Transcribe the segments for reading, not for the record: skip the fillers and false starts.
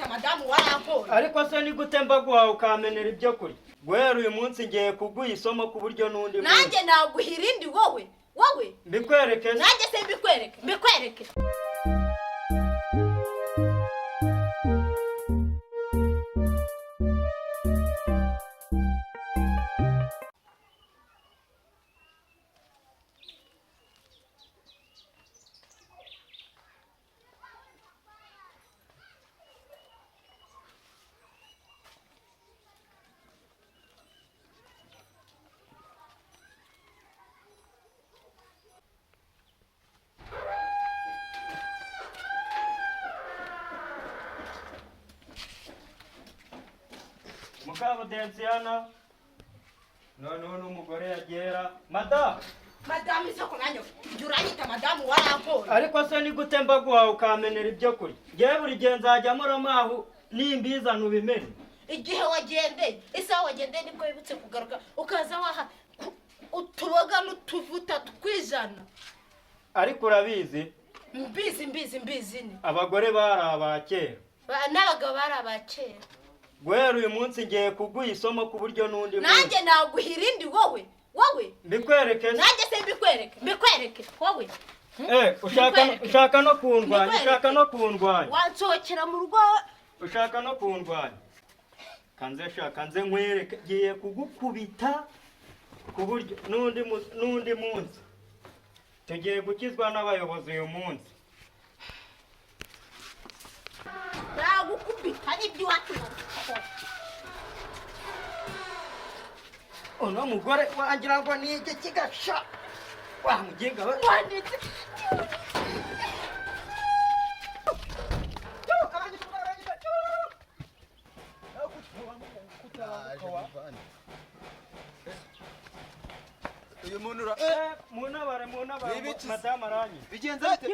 Uranyita madamu, warankoye. Ariko se ni gute mbaguhawe ukamenera ibyo kurya? Guhera uyu munsi ngiye kuguha isomo ku buryo n'undi munsi. Nanjye naguha irindi, wowe, wowe. Mbikwereke se? Nanjye se mbikwereke? Mbikwereke? Mukabudensiyana, noneho n'umugore yagera, madamu. Madamu isoko, nanjye jya uranyita madamu, warankoye. Ariko se ni gute mbaguhawe ukamenera ibyo kurya? Ngewe buri gihe nzajya muramahu nimbizana ubimene. Igihe wagendeye, isaha wagendeye, nibwo wibutse kugaruka, ukaza waha utuboga n'utuvuta twijana. Ariko urabizi. Mbizi, mbizi, mbizi ni. Abagore bari aba kera. N'abagabo bari aba kera. Guhera uyu munsi ngiye kuguha isomo ku buryo n'undi munsi. Nanjye naguha irindi, wowe, wowe. Mbikwereke se? Nanjye se mbikwereke? Mbikwereke, wowe? Ushaka Mbikwereke. ushaka no kundwanya. Mbikwereke. Ushaka no kundwanya. Wansohokera mu rugo. Ushaka no kundwanya. Kanze shaka nze nkwereke, ngiye kugukubita ku buryo n'undi munsi. Tugiye gukizwa n'abayobozi uyu munsi. Nagukubita n'iby'iwacu. Uno mugore wagira ngo ni iki kigasha wa muginga we. Wanditse. Uyu muntu ura Munabare, munabare. Ni ibiki se? Madamu aranyi. Bigenze bite?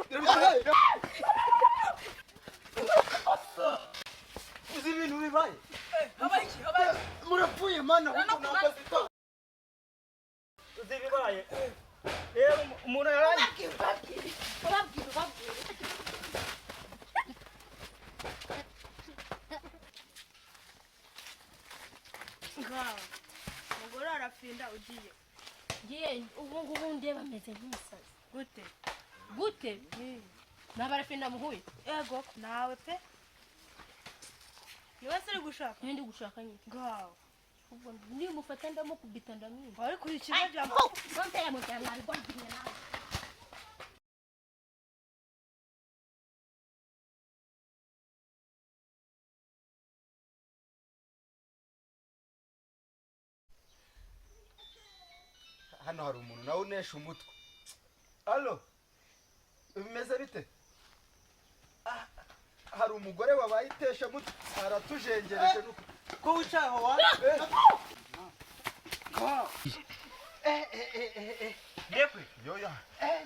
Uzi ibintu bibaye? Murapfuye mana, ahubwo ntabwo Uzi ibibaye rero, umuntu yaranyi. Babwira, babwira, babwira, babwira. Ngaho umugore arafinda, ugiye? Ngiye ubu ngubu, ndeba ameze nk'umusazi. Gute? Gute? Nabarafinda muhuye. Ego, nawe pe, ni wese uri gushaka. Niyo ndi gushaka nyine. Ngaho. Ubwo nimufata ndamukubita, ndamwica. Wari kurikira bya Nonse yamutera mwabigwagiriye nawe. Hano hari umuntu nawe unesha umutwe. Allo, bimeze bite? Ah, hari umugore wabaye itesha mutwe, aratujengereje nuko. Ko wicaye aho wa Ndekwe. Yoya.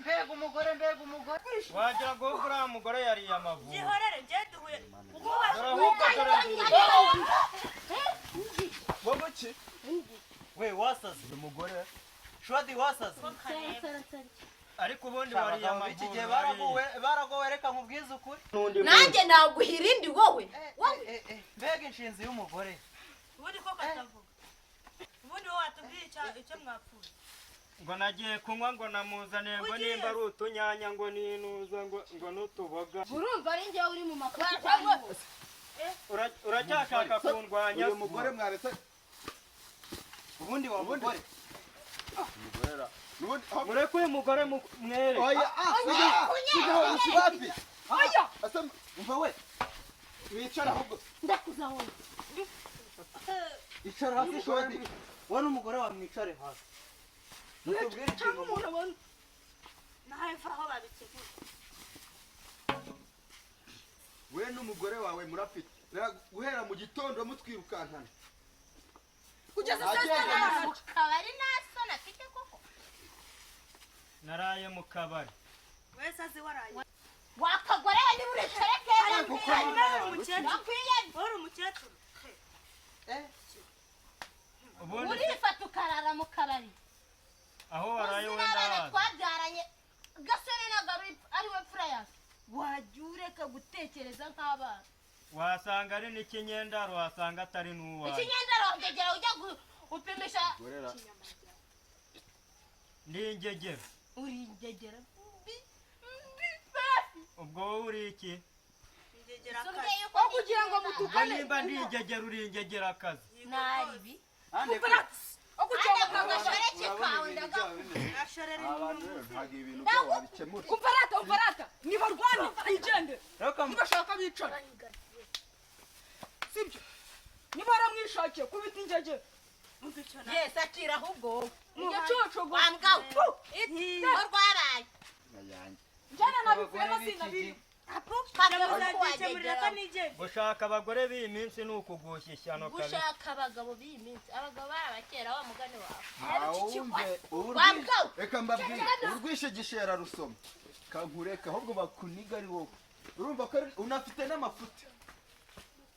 Mbega umugore, mbega umugore! Wagira ngo uriya mugore yariye amavubi. Gihorere, njye duhuye. Dore ahubwo, dore nguyu. Wowe ki? We wasaze. Uyu mugore. Shwadi, wasaze. Ariko ubundi wariye Abagabo b'iki amavubi. gihe baragowe, baragowe, reka nkubwize ukuri. N'undi munsi. Nanjye naguha irindi, wowe, wowe. Mbega inshinzi y'umugore! Ubundi ko katavuga, ubundi wowe watubwiye icyo mwapfuye. Ngo nagiye kunywa, ngo namuzaniye ngo Ugiye? nimba ari utunyanya, ngo ninuza, ngo n'utuboga. Urumva ari njyewe uri mu makosa cyangwa? Uracyashaka kundwanya? Uyu mugore mwaretse. Ubundi wa mugore. Umugore ra nubundi Mureke uyu mugore mwere. Oya, ah, sigaho, wapi? Oya, asa umva we, wicara ahubwo. Ndakuza wowe. Icara hasi shwadi, wowe n'umugore wawe mwicare hasi mutubwire ikintu. Nawe mva aho babikemura. We n'umugore wawe murafite. Guhera mu gitondo mutwirukankana Kugeza saa sita. Agenda. Mu kabari nta soni afite koko. Naraye mu kabari. Wese azi waraye. Wakagore we, niba uricara kera. Hanyuma uri umukecuru. Wakwiye. Wowe uri umukecuru. Ubundi Urifata ukarara mu kabari. Aho waraye Uzi wenda n'abana hazi. twabyaranye, gasore ntabwo ari we mfura yawe. Wajya ureka gutekereza nk'abana. Wasanga ari n'ikinyendaro, wasanga atari n'uwawe. Ikinyendaro ngegera ujya gupimisha. Gorera. Ndi ingegera? Uri ingegera mbi mbi barafi. Ubwo wowe uri iki? Ingegera Sumbye akazi. yuko Aho kugira ngo Ubwo mutukane. nimba ndi ingegera, uri ingegera akazi. Naribi. Aho kugira ngo Ande kagashoreke Urabona kawe ibintu ndaga. byabo bimeze. Ashorera Abantu inyuma. rero ntabwo ibintu byabo wabikemura. Umva rata, umva rata, nibarwane bigende. Reka Nibashaka bicara, sibyo? Niba waramwishakiye, kubita ingegera. Umva icyo na. Yes, akira ahubwo wowe. Mu gicucu gusa. Wambwa we, ko rwabaye. Yanjye. Njyana nabivuyemo, sinabiri. Muzagikemurira ko nigende. Gushaka abagore b'iyi minsi ni ukugusha ishyano kabisa. Gushaka abagabo b'iyi minsi, abagabo bari abakera, wa mugani wawe. Ntawumve. Wambwa we. Reka mbabwire, urwishigishe rusoma kankureka, ahubwo bakuniga ari wowe. Urumva ko unafite n'amafuti.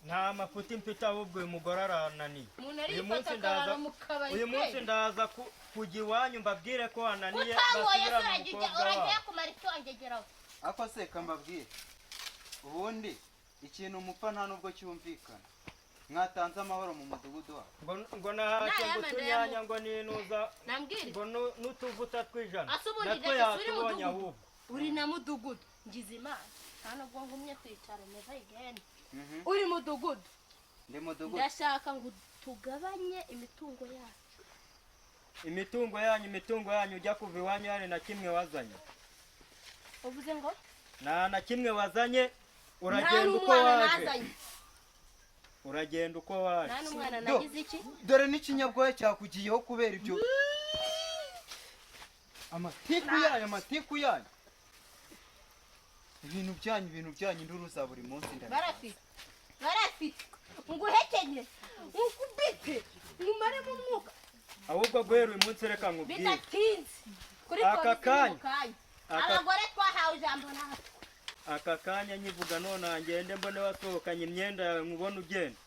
Nta mafuti mfite, ahubwo uyu mugore arananiye. Umuntu Uyu munsi arifata ndaza akarara mu kabari. Uyu munsi ndaza kujya iwanyu mbabwire ko wananiye, Utangoye se basubirane urajya ujya umukobwa uragiye wabo. kumara icyo wangegeraho. Ako se kambabwire, ubundi ikintu mupfa nta nubwo cyumvikana. Mwatanze amahoro mu mudugudu wacu. Ngo nahake ngo Nayama. utunyanya, ngo ninuza Nambwire. ngo n'utuvuta tw'ijana. Ase ubundi Natwo gake uri yatubonye mudugudu. ahubwo. Uri na mudugudu, ngize Imana nta nubwo ngumye kwicara, never again. Uri mudugudu? Ndi mudugudu. Ndashaka ngo tugabanye imitungo yacu. Imitungo yanyu, imitungo yanyu, ujya kuva iwanyu hari na kimwe wazanye? Uvuze ngo? Nta na kimwe wazanye. Nta Uragenda uko n'umwana waje. nazanye. Uragenda uko waje. Nta n'umwana Do. nagize iki? Dore n'ikinyabwoya cyakugiyeho kubera ibyo amatiku yanyu, amatiku yanyu, ibintu byanyu, ibintu byanyu, induru za buri munsi ndabizi. Barafite, barafite, nguhekenye, ngukubite, ngumaremo umwuka. Ahubwo guhera uyu munsi, reka nkubwire. Bidatinze kuri Aka polisi ni kanya. mu kanya. Aka Abagore twahawe ijambo natwe. Aka kanya nyivuga none, ngende mbone wasohokanye imyenda yawe, nkubone ugenda,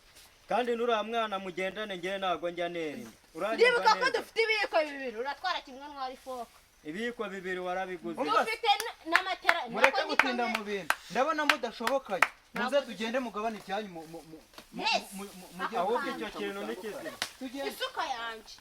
kandi nuriya mwana mugendane. Ngewe ntabwo njya nerinda. Ndibuka Uranyumva ko neza? dufite ibiyiko bibiri, uratwara kimwe, ntwara ifoka. Ibiyiko bibiri warabiguze. Dufite n'amatera. Mureke nako ni gutinda kamwe. mu bintu, ndabona mudashobokanye. Muze tugende mugabane ibyanyu Yes. mujye Ahubwo mu icyo bintu kintu ni bitandukanye. kizima. Tugende. Isuka yanjye.